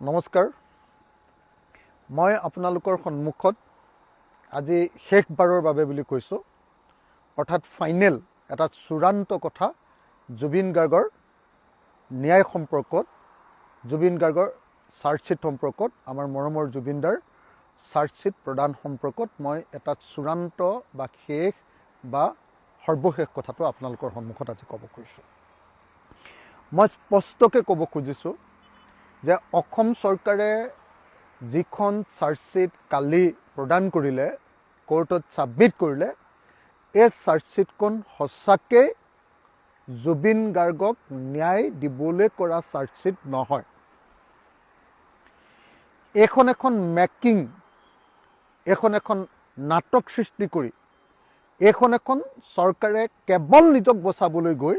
নমস্কাৰ। মই আপোনালোকৰ সন্মুখত আজি শেষবাৰৰ বাবে বুলি কৈছোঁ, অৰ্থাৎ ফাইনেল এটা চূড়ান্ত কথা জুবিন গাৰ্গৰ ন্যায় সম্পৰ্কত, জুবিন গাৰ্গৰ চাৰ্জশ্বিট সম্পৰ্কত, আমাৰ মৰমৰ জুবিনদাৰ চাৰ্জশ্বিট প্ৰদান সম্পৰ্কত মই এটা চূড়ান্ত বা শেষ বা সৰ্বশেষ কথাটো আপোনালোকৰ সন্মুখত আজি ক'ব খুজিছোঁ। মই স্পষ্টকৈ ক'ব খুজিছোঁ যে অসম চৰকাৰে যিখন চাৰ্জশ্বিট কালি প্ৰদান কৰিলে, কোৰ্টত ছাবমিট কৰিলে, এই চাৰ্জশ্বিটখন সঁচাকৈ জুবিন গাৰ্গক ন্যায় দিবলৈ কৰা চাৰ্জশ্বিট নহয়। এইখন এখন মেকিং, এইখন এখন নাটক সৃষ্টি কৰি, এইখন এখন চৰকাৰে কেৱল নিজক বচাবলৈ গৈ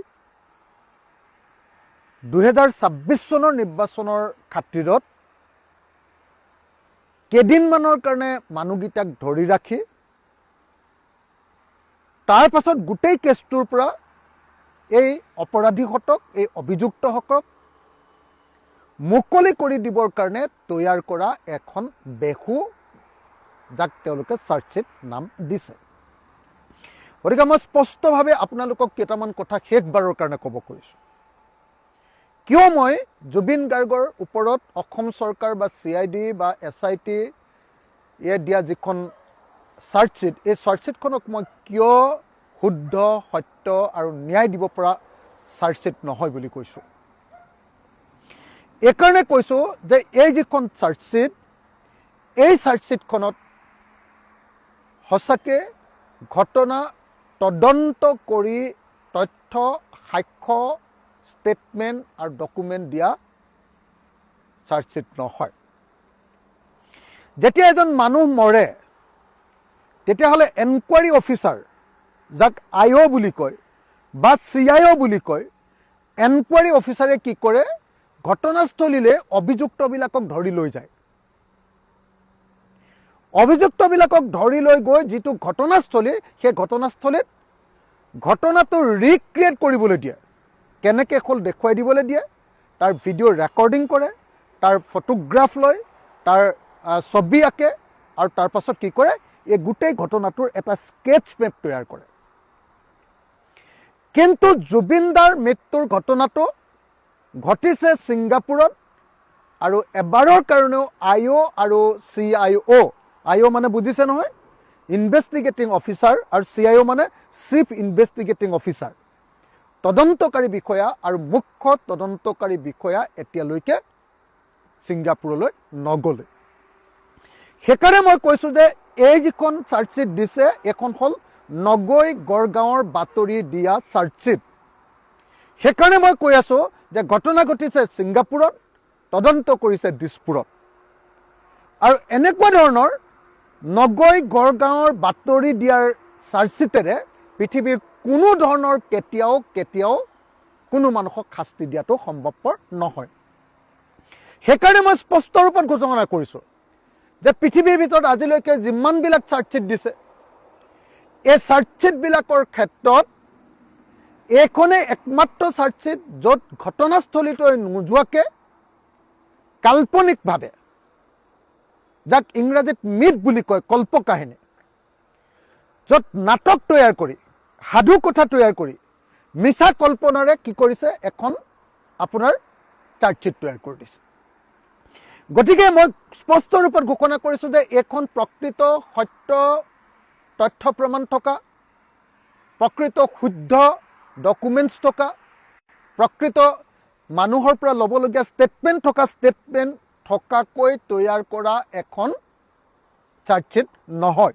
2026 চনৰ নিৰ্বাচনৰ খাতিৰত কেইদিনমানৰ কাৰণে মানুহকেইটাক ধৰি ৰাখি তাৰ পাছত গোটেই কেছটোৰ পৰা এই অপৰাধীহঁতক, এই অভিযুক্তসকলক মুকলি কৰি দিবৰ কাৰণে তৈয়াৰ কৰা এখন বেহু, যাক তেওঁলোকে চাৰ্জশ্বিট নাম দিছে। গতিকে মই স্পষ্টভাৱে আপোনালোকক কেইটামান কথা শেষবাৰৰ কাৰণে ক'ব খুজিছোঁ, কিয় মই জুবিন গাৰ্গৰ ওপৰত অসম চৰকাৰ বা চি I D বা এছ I T য়ে দিয়া যিখন চাৰ্জশ্বিট, এই চাৰ্জশ্বিটখনক মই কিয় শুদ্ধ, সত্য আৰু ন্যায় দিব পৰা চাৰ্জশ্বিট নহয় বুলি কৈছোঁ। এইকাৰণে কৈছোঁ যে এই যিখন চাৰ্জশ্বিট, এই চাৰ্জশ্বিটখনত সঁচাকৈ ঘটনা তদন্ত কৰি তথ্য, সাক্ষ্য, ষ্টেটমেণ্ট আৰু ডকুমেণ্ট দিয়া চাৰ্জশ্বিট নহয়। যেতিয়া এজন মানুহ মৰে, তেতিয়াহ'লে এনকুৱাৰী অফিচাৰ, যাক আই অ' বুলি কয় বা চি I অ' বুলি কয়, এনকুৱাৰী অফিচাৰে কি কৰে? ঘটনাস্থলীলৈ অভিযুক্তবিলাকক ধৰি লৈ যায়। অভিযুক্তবিলাকক ধৰি লৈ গৈ যিটো ঘটনাস্থলী, সেই ঘটনাস্থলীত ঘটনাটো ৰিক্ৰিয়েট কৰিবলৈ দিয়ে, কেনেকৈ হ'ল দেখুৱাই দিবলৈ দিয়ে। তাৰ ভিডিঅ' ৰেকৰ্ডিং কৰে, তাৰ ফটোগ্ৰাফ লয়, তাৰ ছবি আঁকে আৰু তাৰ পাছত কি কৰে? এই গোটেই ঘটনাটোৰ এটা স্কেচ মেপ তৈয়াৰ কৰে। কিন্তু জুবিনদাৰ মৃত্যুৰ ঘটনাটো ঘটিছে ছিংগাপুৰত আৰু এবাৰৰ কাৰণেও আই অ' আৰু চি I O, আই অ' মানে বুজিছে নহয়, ইনভেষ্টিগেটিং অফিচাৰ, আৰু চি I অ' মানে চিফ ইনভেষ্টিগেটিং অফিচাৰ, তদন্তকাৰী বিষয়া আৰু মুখ্য তদন্তকাৰী বিষয়া এতিয়ালৈকে ছিংগাপুৰলৈ নগ'লে। সেইকাৰণে মই কৈছোঁ যে এই যিখন চাৰ্জশ্বিট দিছে, এইখন হ'ল নগৈ গড়গাঁৱৰ বাতৰি দিয়া চাৰ্জশ্বিট। সেইকাৰণে মই কৈ আছোঁ যে ঘটনা ঘটিছে ছিংগাপুৰত, তদন্ত কৰিছে দিছপুৰত আৰু এনেকুৱা ধৰণৰ নগৈ গড়গাঁৱৰ বাতৰি দিয়াৰ চাৰ্জশ্বিটেৰে পৃথিৱীৰ কোনো ধৰণৰ কেতিয়াও কেতিয়াও কোনো মানুহক শাস্তি দিয়াটো সম্ভৱপৰ নহয়। সেইকাৰণে মই স্পষ্ট ৰূপত ঘোষণা কৰিছোঁ যে পৃথিৱীৰ ভিতৰত আজিলৈকে যিমানবিলাক চাৰ্জশ্বিট দিছে, এই চাৰ্জশ্বিটবিলাকৰ ক্ষেত্ৰত এইখনেই একমাত্ৰ চাৰ্জশ্বিট, য'ত ঘটনাস্থলীলৈ নোযোৱাকৈ কাল্পনিকভাৱে, যাক ইংৰাজীত মিথ বুলি কয়, কল্পকাহিনী, য'ত নাটক তৈয়াৰ কৰি, সাধু কথা তৈয়াৰ কৰি, মিছা কল্পনাৰে কি কৰিছে? এখন আপোনাৰ চাৰ্জশ্বিট তৈয়াৰ কৰি দিছে। গতিকে মই স্পষ্ট ৰূপত ঘোষণা কৰিছোঁ যে এইখন প্ৰকৃত সত্য তথ্য প্ৰমাণ থকা, প্ৰকৃত শুদ্ধ ডকুমেণ্টছ থকা, প্ৰকৃত মানুহৰ পৰা ল'বলগীয়া ষ্টেটমেণ্ট থকাকৈ তৈয়াৰ কৰা এখন চাৰ্জশ্বিট নহয়।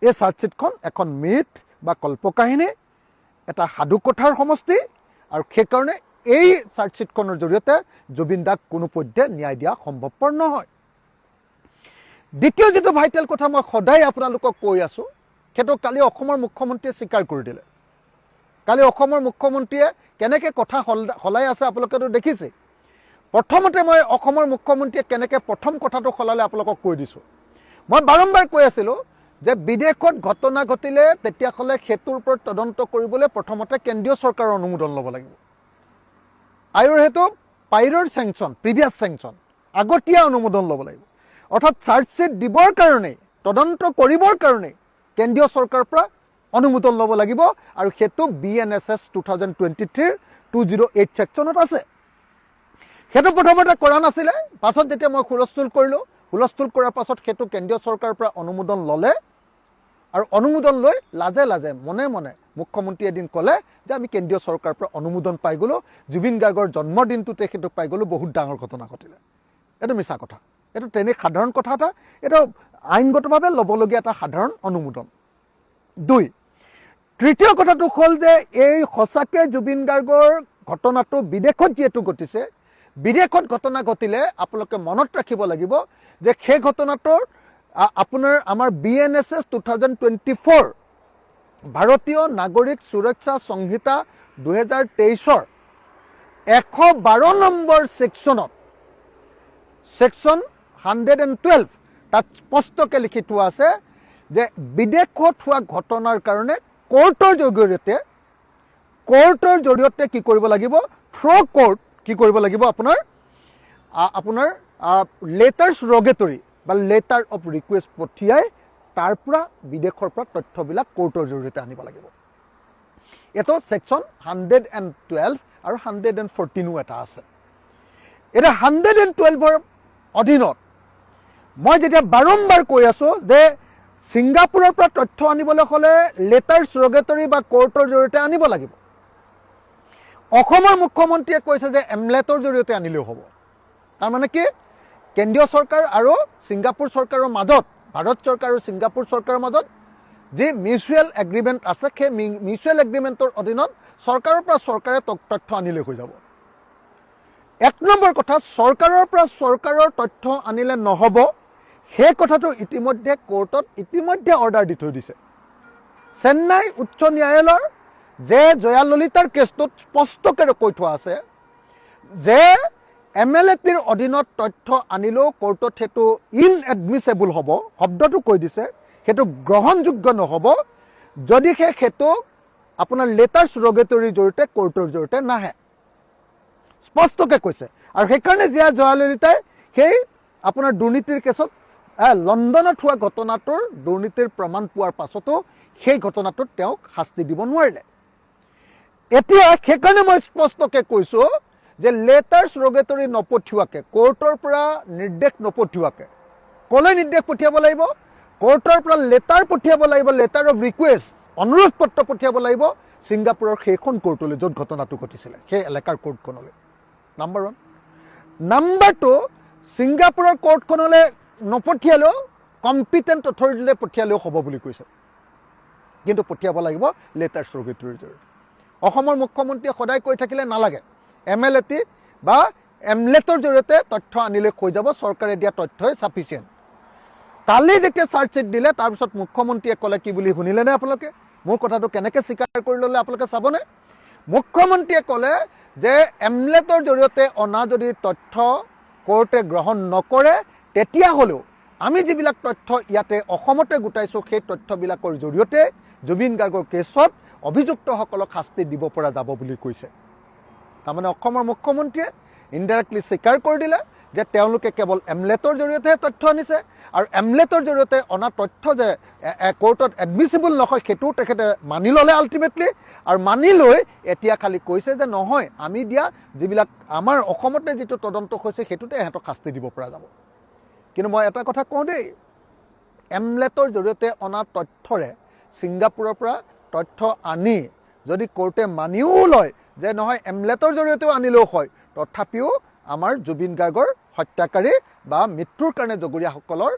এই চাৰ্জশ্বিটখন এখন মিথ বা কল্পকাহিনী, এটা সাধুকথাৰ সমষ্টি আৰু সেইকাৰণে এই চাৰ্জশ্বিটখনৰ জৰিয়তে জুবিন দাক কোনো পধ্যে ন্যায় দিয়া সম্ভৱপৰ নহয়। দ্বিতীয় যিটো ভাইটেল কথা মই সদায় আপোনালোকক কৈ আছোঁ, সেইটো কালি অসমৰ মুখ্যমন্ত্ৰীয়ে স্বীকাৰ কৰি দিলে। কালি অসমৰ মুখ্যমন্ত্ৰীয়ে কেনেকৈ কথা সলাই আছে, আপোনালোকেতো দেখিছে। প্ৰথমতে মই অসমৰ মুখ্যমন্ত্ৰীয়ে কেনেকৈ প্ৰথম কথাটো সলালে আপোনালোকক কৈ দিছোঁ। মই বাৰম্বাৰ কৈ আছিলোঁ যে বিদেশত ঘটনা ঘটিলে তেতিয়াহ'লে সেইটোৰ ওপৰত তদন্ত কৰিবলৈ প্ৰথমতে কেন্দ্ৰীয় চৰকাৰৰ অনুমোদন ল'ব লাগিব আৰু সেইটো প্ৰায়ৰ চেংচন, প্ৰিভিয়াছ চেংচন। আগতীয়া অনুমোদন ল'ব লাগিব। অৰ্থাৎ চাৰ্জশ্বিট দিবৰ কাৰণেই, তদন্ত কৰিবৰ কাৰণেই কেন্দ্ৰীয় চৰকাৰৰ পৰা অনুমোদন ল'ব লাগিব আৰু সেইটো BNSS 2023ৰ 208 ছেকশ্যনত আছে। সেইটো প্ৰথমতে কৰা নাছিলে। পাছত যেতিয়া মই হুলস্থুল কৰিলোঁ, হুলস্থুল কৰাৰ পাছত সেইটো কেন্দ্ৰীয় চৰকাৰৰ পৰা অনুমোদন ল'লে আৰু অনুমোদন লৈ লাজে লাজে, মনে মনে মুখ্যমন্ত্ৰীয়ে এদিন ক'লে যে আমি কেন্দ্ৰীয় চৰকাৰৰ পৰা অনুমোদন পাই গ'লোঁ, জুবিন গাৰ্গৰ জন্মদিনটোতে সেইটো পাই গ'লোঁ, বহুত ডাঙৰ ঘটনা ঘটিলে। এইটো মিছা কথা। এইটো তেনে সাধাৰণ কথা এটা, এইটো আইনগতভাৱে ল'বলগীয়া এটা সাধাৰণ অনুমোদন। দুই, তৃতীয় কথাটো হ'ল যে এই সঁচাকৈ জুবিন গাৰ্গৰ ঘটনাটো বিদেশত যিহেতু ঘটিছে, বিদেশত ঘটনা ঘটিলে আপোনালোকে মনত ৰাখিব লাগিব যে সেই ঘটনাটোৰ আপোনাৰ আমাৰ BNSS 2024, ভাৰতীয় নাগৰিক সুৰক্ষা সংহিতা 2023ৰ 112 নম্বৰ ছেকশ্যনত, ছেকশ্যন 112, তাত স্পষ্টকৈ লিখি থোৱা আছে যে বিদেশত হোৱা ঘটনাৰ কাৰণে কোৰ্টৰ জৰিয়তে কি কৰিব লাগিব? থ্ৰ' কোৰ্ট কি কৰিব লাগিব? আপোনাৰ লেটাৰ্ছ ৰগেটৰী বা লেটাৰ অফ ৰিকুৱেষ্ট পঠিয়াই তাৰ পৰা, বিদেশৰ পৰা তথ্যবিলাক কোৰ্টৰ জৰিয়তে আনিব লাগিব। এইটো ছেকশ্যন 112 আৰু 114ও এটা আছে। এতিয়া 112ৰ অধীনত মই যেতিয়া বাৰম্বাৰ কৈ আছোঁ যে ছিংগাপুৰৰ পৰা তথ্য আনিবলৈ হ'লে লেটাৰ্ছ ৰগেটৰী বা কোৰ্টৰ জৰিয়তে আনিব লাগিব, অসমৰ মুখ্যমন্ত্ৰীয়ে কৈছে যে এমলেটৰ জৰিয়তে আনিলেও হ'ব। তাৰমানে কি? কেন্দ্ৰীয় চৰকাৰ আৰু ছিংগাপুৰ চৰকাৰৰ মাজত, ভাৰত চৰকাৰ আৰু ছিংগাপুৰ চৰকাৰৰ মাজত যি মিউচুৱেল এগ্ৰিমেণ্ট আছে, সেই মিউচুৱেল এগ্ৰিমেণ্টৰ অধীনত চৰকাৰৰ পৰা চৰকাৰে তথ্য আনিলে হৈ যাব। এক নম্বৰ কথা, চৰকাৰৰ পৰা চৰকাৰৰ তথ্য আনিলে নহ'ব, সেই কথাটো ইতিমধ্যে কোৰ্টত ইতিমধ্যে অৰ্ডাৰ দি থৈ দিছে। চেন্নাই উচ্চ ন্যায়ালয়ৰ যে জয়াললিতাৰ কেছটোত স্পষ্টকৈ কৈ থোৱা আছে যে এম এল এ টিৰ অধীনত তথ্য আনিলেও কোৰ্টত সেইটো ইনএডমিছেবল হ'ব। শব্দটো কৈ দিছে, সেইটো গ্ৰহণযোগ্য নহ'ব যদিহে সেইটো আপোনাৰ লেটাৰ্ছ ৰগেটৰীৰ জৰিয়তে, কোৰ্টৰ জৰিয়তে নাহে। স্পষ্টকৈ কৈছে। আৰু সেইকাৰণে জিয়া জয়াললিতাই সেই আপোনাৰ দুৰ্নীতিৰ কেছত লণ্ডনত হোৱা ঘটনাটোৰ দুৰ্নীতিৰ প্ৰমাণ পোৱাৰ পাছতো সেই ঘটনাটোত তেওঁক শাস্তি দিব নোৱাৰিলে। এতিয়া সেইকাৰণে মই স্পষ্টকৈ কৈছোঁ যে লেটাৰ্ছ ৰগেটৰী নপঠিওৱাকে, কোৰ্টৰ পৰা নিৰ্দেশ নপঠিওৱাকে, ক'লৈ নিৰ্দেশ পঠিয়াব লাগিব? কোৰ্টৰ পৰা লেটাৰ পঠিয়াব লাগিব, লেটাৰ অফ ৰিকুৱেষ্ট, অনুৰোধ পত্ৰ পঠিয়াব লাগিব ছিংগাপুৰৰ সেইখন কোৰ্টলৈ য'ত ঘটনাটো ঘটিছিলে, সেই এলেকাৰ কোৰ্টখনলৈ। Number one. নাম্বাৰ টু, ছিংগাপুৰৰ কোৰ্টখনলৈ নপঠিয়ালেও কম্পিটেণ্ট অথৰিটিলৈ পঠিয়ালেও হ'ব বুলি কৈছে, কিন্তু পঠিয়াব লাগিব লেটাৰ্ছ ৰগেটৰীৰ জৰিয়তে। অসমৰ মুখ্যমন্ত্ৰীয়ে সদায় কৈ থাকিলে নালাগে, এম এল এ টি বা এমলেটৰ জৰিয়তে তথ্য আনিলে কৈ যাব, চৰকাৰে দিয়া তথ্যই চাফিচিয়েণ্ট। কালি যেতিয়া চাৰ্জশ্বিট দিলে, তাৰপিছত মুখ্যমন্ত্ৰীয়ে ক'লে কি বুলি, শুনিলেনে আপোনালোকে? মোৰ কথাটো কেনেকৈ স্বীকাৰ কৰি ল'লে আপোনালোকে চাবনে? মুখ্যমন্ত্ৰীয়ে ক'লে যে এমলেটৰ জৰিয়তে অনা যদি তথ্য কোৰ্টে গ্ৰহণ নকৰে, তেতিয়াহ'লেও আমি যিবিলাক তথ্য ইয়াতে অসমতে গোটাইছোঁ, সেই তথ্যবিলাকৰ জৰিয়তে জুবিন গাৰ্গৰ কেছত অভিযুক্তসকলক শাস্তি দিব পৰা যাব বুলি কৈছে। তাৰমানে অসমৰ মুখ্যমন্ত্ৰীয়ে ইনডাইৰেক্টলি স্বীকাৰ কৰি দিলে যে তেওঁলোকে কেৱল এমলেটৰ জৰিয়তেহে তথ্য আনিছে আৰু এমলেটৰ জৰিয়তে অনা তথ্য যে কোৰ্টত এডমিচিবল নহয়, সেইটোও তেখেতে মানি ল'লে আল্টিমেটলি। আৰু মানি লৈ এতিয়া খালি কৈছে যে নহয়, আমি দিয়া যিবিলাক আমাৰ অসমতে যিটো তদন্ত হৈছে, সেইটোতে ইহঁতক শাস্তি দিব পৰা যাব। কিন্তু মই এটা কথা কওঁ দেই, এমলেটৰ জৰিয়তে অনা তথ্যৰে ছিংগাপুৰৰ পৰা তথ্য আনি যদি কোৰ্টে মানিও লয় যে নহয়, এমলেটৰ জৰিয়তেও আনিলেও হয়, তথাপিও আমাৰ জুবিন গাৰ্গৰ হত্যাকাৰী বা মৃত্যুৰ কাৰণে জগৰীয়াসকলৰ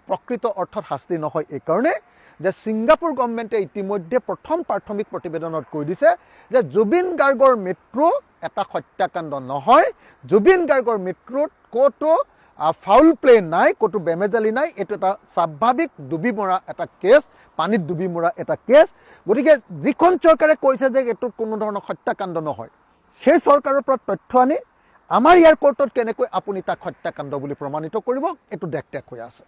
প্ৰকৃত অৰ্থত শাস্তি নহয়, এইকাৰণে যে ছিংগাপুৰ গভমেণ্টে ইতিমধ্যে প্ৰথম প্ৰাথমিক প্ৰতিবেদনত কৈ দিছে যে জুবিন গাৰ্গৰ মৃত্যু এটা হত্যাকাণ্ড নহয়, জুবিন গাৰ্গৰ মৃত্যুত ক'তো ফাউল প্লে নাই, ক'তো বেমেজালি নাই, এইটো এটা স্বাভাৱিক ডুবি মৰা এটা কেছ, পানীত ডুবি মৰা এটা কেছ। গতিকে যিখন চৰকাৰে কৈছে যে এইটোত কোনো ধৰণৰ হত্যাকাণ্ড নহয়, সেই চৰকাৰৰ পৰা তথ্য আনি আমাৰ ইয়াৰ কোৰ্টত কেনেকৈ আপুনি তাক হত্যাকাণ্ড বুলি প্ৰমাণিত কৰিব? এইটো দেখ হৈ আছে।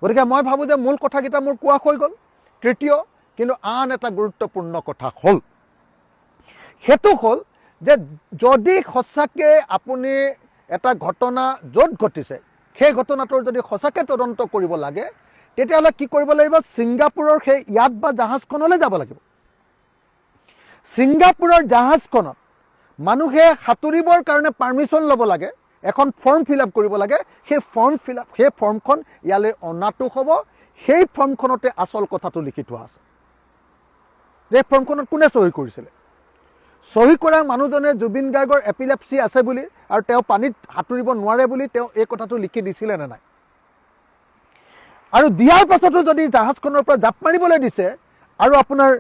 গতিকে মই ভাবোঁ যে মূল কথাকেইটা মোৰ কোৱা হৈ গ'ল। তৃতীয় কিন্তু আন এটা গুৰুত্বপূৰ্ণ কথা হ'ল, সেইটো হ'ল যে যদি সঁচাকৈ আপুনি এটা ঘটনা য'ত ঘটিছে সেই ঘটনাটোৰ যদি সঁচাকৈ তদন্ত কৰিব লাগে, তেতিয়াহ'লে কি কৰিব লাগিব? ছিংগাপুৰৰ সেই ইয়াত বা জাহাজখনলৈ যাব লাগিব। ছিংগাপুৰৰ জাহাজখনত মানুহে সাঁতুৰিবৰ কাৰণে পাৰ্মিশ্যন ল'ব লাগে, এখন ফৰ্ম ফিল আপ কৰিব লাগে। সেই ফৰ্ম ফিল আপ, সেই ফৰ্মখন ইয়ালৈ অনাটো হ'ব। সেই ফৰ্মখনতে আচল কথাটো লিখি থোৱা আছে যে ফৰ্মখনত কোনে চহী কৰিছিলে। চহী কৰা মানুহজনে জুবিন গাৰ্গৰ এপিলেপচি আছে বুলি আৰু তেওঁ পানীত সাঁতুৰিব নোৱাৰে বুলি তেওঁ এই কথাটো লিখি দিছিলে নে নাই? আৰু দিয়াৰ পাছতো যদি জাহাজখনৰ পৰা জাপ মাৰিবলৈ দিছে আৰু আপোনাৰ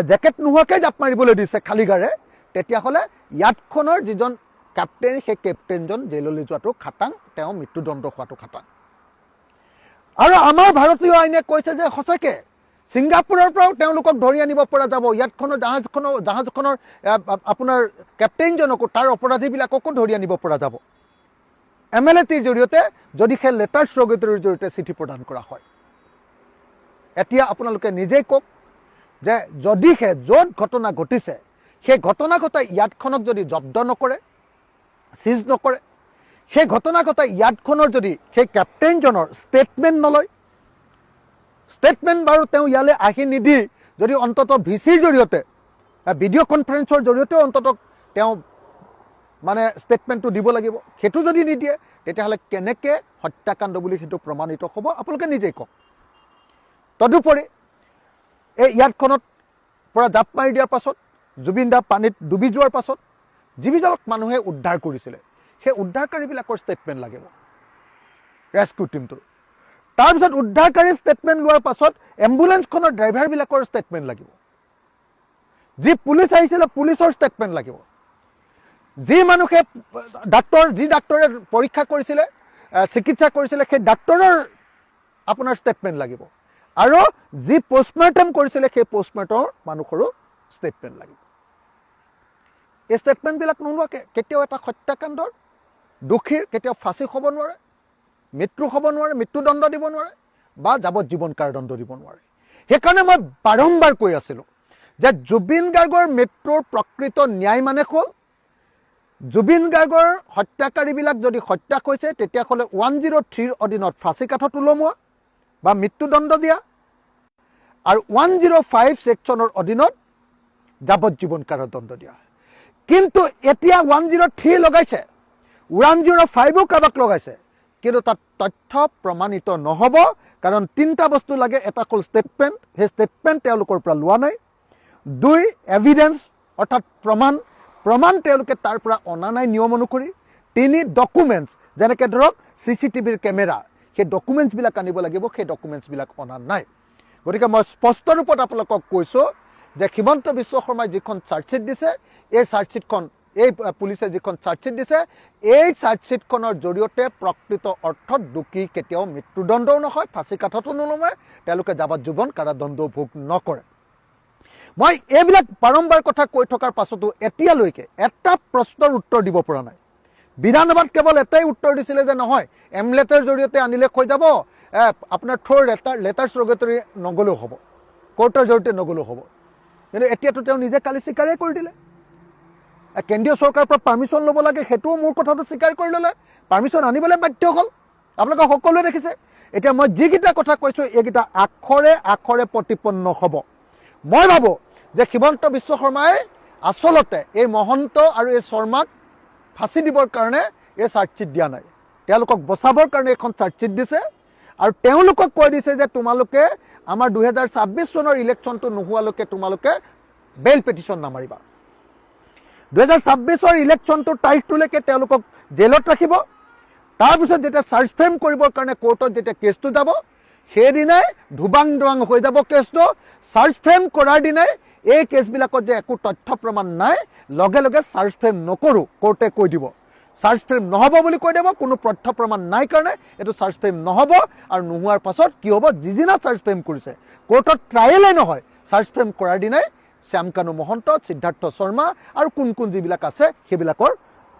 জেকেট নোহোৱাকৈ জাপ মাৰিবলৈ দিছে খালী গাৰে, তেতিয়াহ'লে ইয়াতখনৰ যিজন কেপ্টেইন, সেই কেপ্টেইনজন জেইললৈ যোৱাটো খাটাং, তেওঁ মৃত্যুদণ্ড খোৱাটো খাটাং। আৰু আমাৰ ভাৰতীয় আইনে কৈছে যে সঁচাকৈ ছিংগাপুৰৰ পৰাও তেওঁলোকক ধৰি আনিব পৰা যাব, ইয়াতখনৰ জাহাজখনৰ আপোনাৰ কেপ্টেইনজনকো, তাৰ অপৰাধীবিলাককো ধৰি আনিব পৰা যাব এম এল এ টিৰ জৰিয়তে, যদি সেই লেটাৰ্ছ ৰগেটৰীৰ জৰিয়তে চিঠি প্ৰদান কৰা হয়। এতিয়া আপোনালোকে নিজেই কওক যে যদিহে য'ত ঘটনা ঘটিছে সেই ঘটনা ঘটা ইয়াতখনক যদি জব্দ নকৰে, চিজ নকৰে, সেই ঘটনা ঘটা ইয়াতখনৰ যদি সেই কেপ্টেইনজনৰ ষ্টেটমেণ্ট নলয়, ষ্টেটমেণ্ট বাৰু তেওঁ ইয়ালৈ আহি নিদি যদি অন্ততঃ ভিচিৰ জৰিয়তে, ভিডিঅ' কনফাৰেন্সৰ জৰিয়তেও অন্ততঃ তেওঁ মানে ষ্টেটমেণ্টটো দিব লাগিব, সেইটো যদি নিদিয়ে, তেতিয়াহ'লে কেনেকৈ হত্যাকাণ্ড বুলি সেইটো প্ৰমাণিত হ'ব? আপোনালোকে নিজেই কওক। তদুপৰি এই ইয়াতখনত পৰা জাপ মাৰি দিয়াৰ পাছত, জুবিন দা পানীত ডুবি যোৱাৰ পাছত যিবিলাকক মানুহে উদ্ধাৰ কৰিছিলে, সেই উদ্ধাৰকাৰীবিলাকৰ ষ্টেটমেণ্ট লাগিব, ৰেস্কিউ টীমটোৰ। তাৰপিছত উদ্ধাৰকাৰীৰ ষ্টেটমেণ্ট লোৱাৰ পাছত এম্বুলেঞ্চখনৰ ড্ৰাইভাৰবিলাকৰ ষ্টেটমেণ্ট লাগিব, যি পুলিচ আহিছিলে পুলিচৰ ষ্টেটমেণ্ট লাগিব, যি মানুহে ডাক্তৰ, যি ডাক্তৰে পৰীক্ষা কৰিছিলে, চিকিৎসা কৰিছিলে, সেই ডাক্তৰৰ আপোনাৰ ষ্টেটমেণ্ট লাগিব আৰু যি পষ্টমৰ্টেম কৰিছিলে সেই পষ্টমৰ্টেমৰ মানুহৰো ষ্টেটমেণ্ট লাগিব। এই ষ্টেটমেণ্টবিলাক নোলোৱাকৈ কেতিয়াও এটা হত্যাকাণ্ডৰ দোষীৰ কেতিয়াও ফাঁচি হ'ব নোৱাৰে, মৃত্যু হ'ব নোৱাৰে, মৃত্যুদণ্ড দিব নোৱাৰে বা যাৱজ্জীৱন কাৰাদণ্ড দিব নোৱাৰে। সেইকাৰণে মই বাৰম্বাৰ কৈ আছিলোঁ যে জুবিন গাৰ্গৰ মৃত্যুৰ প্ৰকৃত ন্যায় মানে হ'ল জুবিন গাৰ্গৰ হত্যাকাৰীবিলাক যদি হত্যা কৰিছে, তেতিয়াহ'লে 103ৰ অধীনত ফাঁচী কাঠত ওলমোৱা বা মৃত্যুদণ্ড দিয়া আৰু 105 ছেকশ্যনৰ অধীনত যাৱজ্জীৱন কাৰাদণ্ড দিয়া। কিন্তু এতিয়া 103 লগাইছে, 105ো কাৰোবাক লগাইছে, কিন্তু তাত তথ্য প্ৰমাণিত নহ'ব। কাৰণ তিনিটা বস্তু লাগে। এটা হ'ল ষ্টেটমেণ্ট, সেই ষ্টেটমেণ্ট তেওঁলোকৰ পৰা লোৱা নাই। দুই, এভিডেন্স অৰ্থাৎ প্ৰমাণ, প্ৰমাণ তেওঁলোকে তাৰ পৰা অনা নাই নিয়ম অনুসৰি। তিনি, ডকুমেণ্টছ, যেনেকৈ ধৰক চিচিটিভিৰ কেমেৰা, সেই ডকুমেণ্টছবিলাক আনিব লাগিব, সেই ডকুমেণ্টছবিলাক অনা নাই। গতিকে মই স্পষ্ট ৰূপত আপোনালোকক কৈছোঁ যে হিমন্ত বিশ্ব শৰ্মাই যিখন চাৰ্জশ্বিট দিছে, এই চাৰ্জশ্বিটখন, এই পুলিচে যিখন চাৰ্জশ্বিট দিছে, এই চাৰ্জশ্বিটখনৰ জৰিয়তে প্ৰকৃত অৰ্থত দোষী কেতিয়াও মৃত্যুদণ্ডও নহয়, ফাঁচী কাঠতো নোলোমায়, তেওঁলোকে যাৱজ্জীৱন কাৰাদণ্ডও ভোগ নকৰে। মই এইবিলাক বাৰম্বাৰ কথা কৈ থকাৰ পাছতো এতিয়ালৈকে এটা প্ৰশ্নৰ উত্তৰ দিব পৰা নাই। বিধানসভাত কেৱল এটাই উত্তৰ দিছিলে যে নহয়, এমলেটৰ জৰিয়তে আনিলে হৈ যাব, আপোনাৰ থ্ৰ' লেটাৰ্ছ ৰগেটৰী নগ'লেও হ'ব, কোৰ্টৰ জৰিয়তে নগ'লেও হ'ব। কিন্তু এতিয়াতো তেওঁ নিজে কালি স্বীকাৰেই কৰি দিলে। কেন্দ্ৰীয় চৰকাৰৰ পৰা পাৰ্মিশ্যন ল'ব লাগে, সেইটোও মোৰ কথাটো স্বীকাৰ কৰি ল'লে, পাৰ্মিশ্যন আনিবলৈ বাধ্য হ'ল। আপোনালোকে সকলোৱে দেখিছে। এতিয়া মই যিকেইটা কথা কৈছোঁ, এইকেইটা আখৰে আখৰে প্ৰতিপন্ন হ'ব। মই ভাবোঁ যে হিমন্ত বিশ্ব শৰ্মাই আচলতে এই মহন্ত আৰু এই শৰ্মাক ফাঁচি দিবৰ কাৰণে এই চাৰ্জশ্বিট দিয়া নাই, তেওঁলোকক বচাবৰ কাৰণে এইখন চাৰ্জশ্বিট দিছে আৰু তেওঁলোকক কৈ দিছে যে তোমালোকে আমাৰ 2026 চনৰ ইলেকশ্যনটো নোহোৱালৈকে তোমালোকে বেইল পিটিশ্যন নামাৰিবা। 2026ৰ ইলেকশ্যনটোৰ তাৰিখটোলৈকে তেওঁলোকক জেইলত ৰাখিব। তাৰপিছত যেতিয়া চাৰ্জ ফ্ৰেম কৰিবৰ কাৰণে কোৰ্টত যেতিয়া কেছটো যাব, সেইদিনাই ধুবাং দুৱাং হৈ যাব কেছটো। চাৰ্জ ফ্ৰেম কৰাৰ দিনাই এই কেছবিলাকত যে একো তথ্য প্ৰমাণ নাই, লগে লগে চাৰ্জ ফ্ৰেম নকৰোঁ কোৰ্টে কৈ দিব, চাৰ্জ ফ্ৰেম নহ'ব বুলি কৈ দিব। কোনো তথ্য প্ৰমাণ নাই কাৰণে এইটো চাৰ্জ ফ্ৰেম নহ'ব। আৰু নোহোৱাৰ পাছত কি হ'ব? যিদিনা চাৰ্জ ফ্ৰেম কৰিছে, কোৰ্টত ট্ৰায়েলেই নহয়, চাৰ্জ ফ্ৰেম কৰাৰ দিনাই শ্যামকানু মহন্ত, সিদ্ধাৰ্থ শৰ্মা আৰু কোন কোন যিবিলাক আছে সেইবিলাকৰ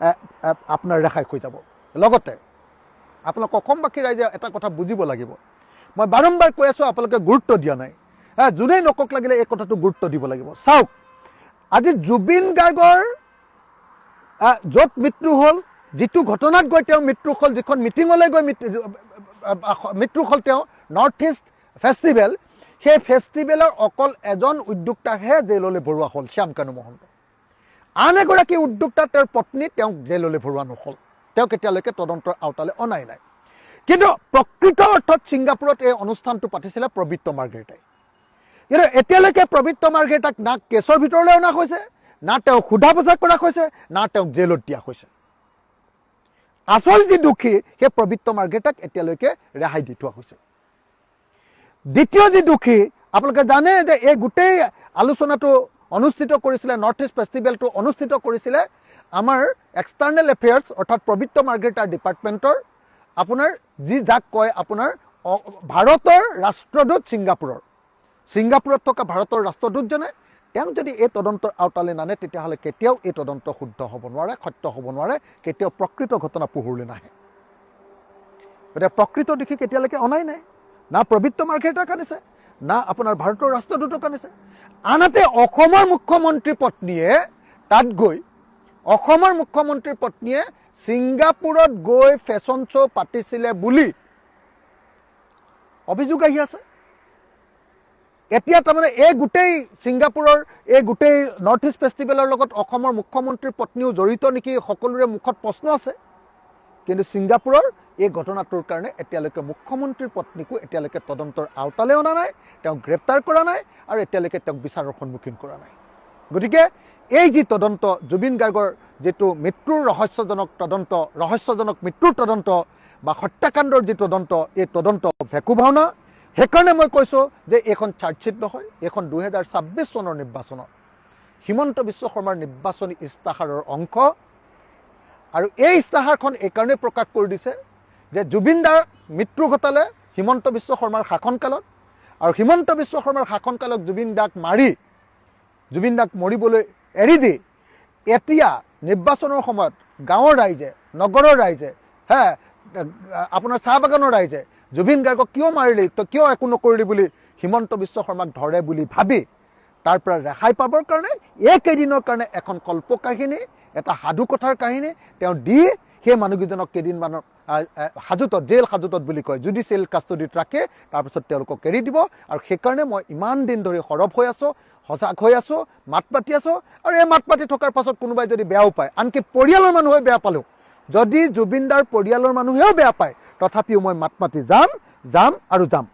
এ, এ, আপোনাৰ ৰেহাই হৈ যাব। লগতে আপোনালোক অসমবাসী ৰাইজে এটা কথা বুজিব লাগিব। মই বাৰম্বাৰ কৈ আছোঁ, আপোনালোকে গুৰুত্ব দিয়া নাই। যোনেই নকওক লাগিলে এই কথাটো গুৰুত্ব দিব লাগিব। চাওক, আজি জুবিন গাৰ্গৰ য'ত মৃত্যু হ'ল, যিটো ঘটনাত গৈ তেওঁ মৃত্যু হ'ল, যিখন মিটিঙলৈ গৈ মৃত্যু হ'ল তেওঁ, নৰ্থ ইষ্ট ফেষ্টিভেল, সেই ফেষ্টিভেলৰ অকল এজন উদ্যোক্তাকহে জেললৈ ভৰোৱা হ'ল, শ্যাম কানু মহন্ত। আন এগৰাকী উদ্যোক্তা, তেওঁৰ পত্নী, তেওঁক জেললৈ ভৰোৱা নহ'ল, তেওঁক এতিয়ালৈকে তদন্তৰ আওতালৈ অনাই নাই। কিন্তু প্ৰকৃত অৰ্থত ছিংগাপুৰত এই অনুষ্ঠানটো পাতিছিলে পবিত্ৰ মাৰ্ঘেৰিটাই। কিন্তু এতিয়ালৈকে পবিত্ৰ মাৰ্ঘেৰিটাক না কেছৰ ভিতৰলৈ অনা হৈছে, না তেওঁক সোধা পোছা কৰা হৈছে, না তেওঁক জেলত দিয়া হৈছে। আচল যি দোষী, সেই পবিত্ৰ মাৰ্ঘেৰিটাক এতিয়ালৈকে ৰেহাই দি থোৱা হৈছে। দ্বিতীয় যি দোষী, আপোনালোকে জানে যে এই গোটেই আলোচনাটো অনুষ্ঠিত কৰিছিলে, নৰ্থ ইষ্ট ফেষ্টিভেলটো অনুষ্ঠিত কৰিছিলে আমাৰ এক্সটাৰ্নেল এফেয়াৰ্ছ, অৰ্থাৎ পবিত্ৰ মাৰ্ঘেৰিটাৰ ডিপাৰ্টমেণ্টৰ আপোনাৰ যি যাক কয় আপোনাৰ ভাৰতৰ ৰাষ্ট্ৰদূত, ছিংগাপুৰত থকা ভাৰতৰ ৰাষ্ট্ৰদূতজনে। তেওঁক যদি এই তদন্তৰ আওতালৈ নানে, তেতিয়াহ'লে কেতিয়াও এই তদন্ত শুদ্ধ হ'ব নোৱাৰে, সত্য হ'ব নোৱাৰে, কেতিয়াও প্ৰকৃত ঘটনা পোহৰলৈ নাহে। গতিকে প্ৰকৃত দোষী কেতিয়ালৈকে অনাই নাই। না পবিত্ৰ মাৰ্ঘেৰিটাক আনিছে, না আপোনাৰ ভাৰতৰ ৰাষ্ট্ৰদূতক আনিছে। আনহাতে অসমৰ মুখ্যমন্ত্ৰীৰ পত্নীয়ে তাত গৈ, অসমৰ মুখ্যমন্ত্ৰীৰ পত্নীয়ে ছিংগাপুৰত গৈ ফেশ্বন শ্ব' পাতিছিলে বুলি অভিযোগ আহি আছে। এতিয়া তাৰমানে এই গোটেই ছিংগাপুৰৰ এই গোটেই নৰ্থ ইষ্ট ফেষ্টিভেলৰ লগত অসমৰ মুখ্যমন্ত্ৰীৰ পত্নীও জড়িত নেকি, সকলোৰে মুখত প্ৰশ্ন আছে। কিন্তু ছিংগাপুৰৰ এই ঘটনাটোৰ কাৰণে এতিয়ালৈকে মুখ্যমন্ত্ৰীৰ পত্নীকো এতিয়ালৈকে তদন্তৰ আওতালৈ অনা নাই, তেওঁক গ্ৰেপ্তাৰ কৰা নাই আৰু এতিয়ালৈকে তেওঁক বিচাৰৰ সন্মুখীন কৰা নাই। গতিকে এই যি তদন্ত, জুবিন গাৰ্গৰ যিটো মৃত্যুৰ ৰহস্যজনক তদন্ত, ৰহস্যজনক মৃত্যুৰ তদন্ত বা হত্যাকাণ্ডৰ যি তদন্ত, এই তদন্ত ভেকু ভাওনা। সেইকাৰণে মই কৈছোঁ যে এইখন চাৰ্জশ্বিট নহয়, এইখন 2026 চনৰ নিৰ্বাচনত হিমন্ত বিশ্ব শৰ্মাৰ নিৰ্বাচনী ইস্তাহাৰৰ অংশ। আৰু এই ইস্তাহাৰখন এইকাৰণেই প্ৰকাশ কৰি দিছে যে জুবিন দাৰ মৃত্যু ঘটালে হিমন্ত বিশ্ব শৰ্মাৰ শাসনকালত আৰু হিমন্ত বিশ্ব শৰ্মাৰ শাসনকালত জুবিন দাক মাৰি, জুবিন দাক মৰিবলৈ এৰি দি এতিয়া নিৰ্বাচনৰ সময়ত গাঁৱৰ ৰাইজে, নগৰৰ ৰাইজে, হে আপোনাৰ চাহ বাগানৰ ৰাইজে জুবিন গাৰ্গক কিয় মাৰিলি, তই কিয় একো নকৰিলি বুলি হিমন্ত বিশ্ব শৰ্মাক ধৰে বুলি ভাবি তাৰ পৰা ৰেহাই পাবৰ কাৰণে এইকেইদিনৰ কাৰণে এখন কল্পকাহিনী, এটা সাধু কথাৰ কাহিনী তেওঁ দি সেই মানুহকেইজনক কেইদিনমানৰ হাজোতত, জেল হাজোতত বুলি কয়, জুডিচিয়েল কাষ্টডিত ৰাখে, তাৰপিছত তেওঁলোকক এৰি দিব। আৰু সেইকাৰণে মই ইমান দিন ধৰি সৰব হৈ আছোঁ, সজাগ হৈ আছোঁ, মাত মাতি আছোঁ। আৰু এই মাত মাতি থকাৰ পাছত কোনোবাই যদি বেয়াও পায়, আনকি পৰিয়ালৰ মানুহে বেয়া পালেও, যদি জুবিনদাৰ পৰিয়ালৰ মানুহেও বেয়া পায়, তথাপিও মই মাত মাতি যাম, যাম আৰু যাম।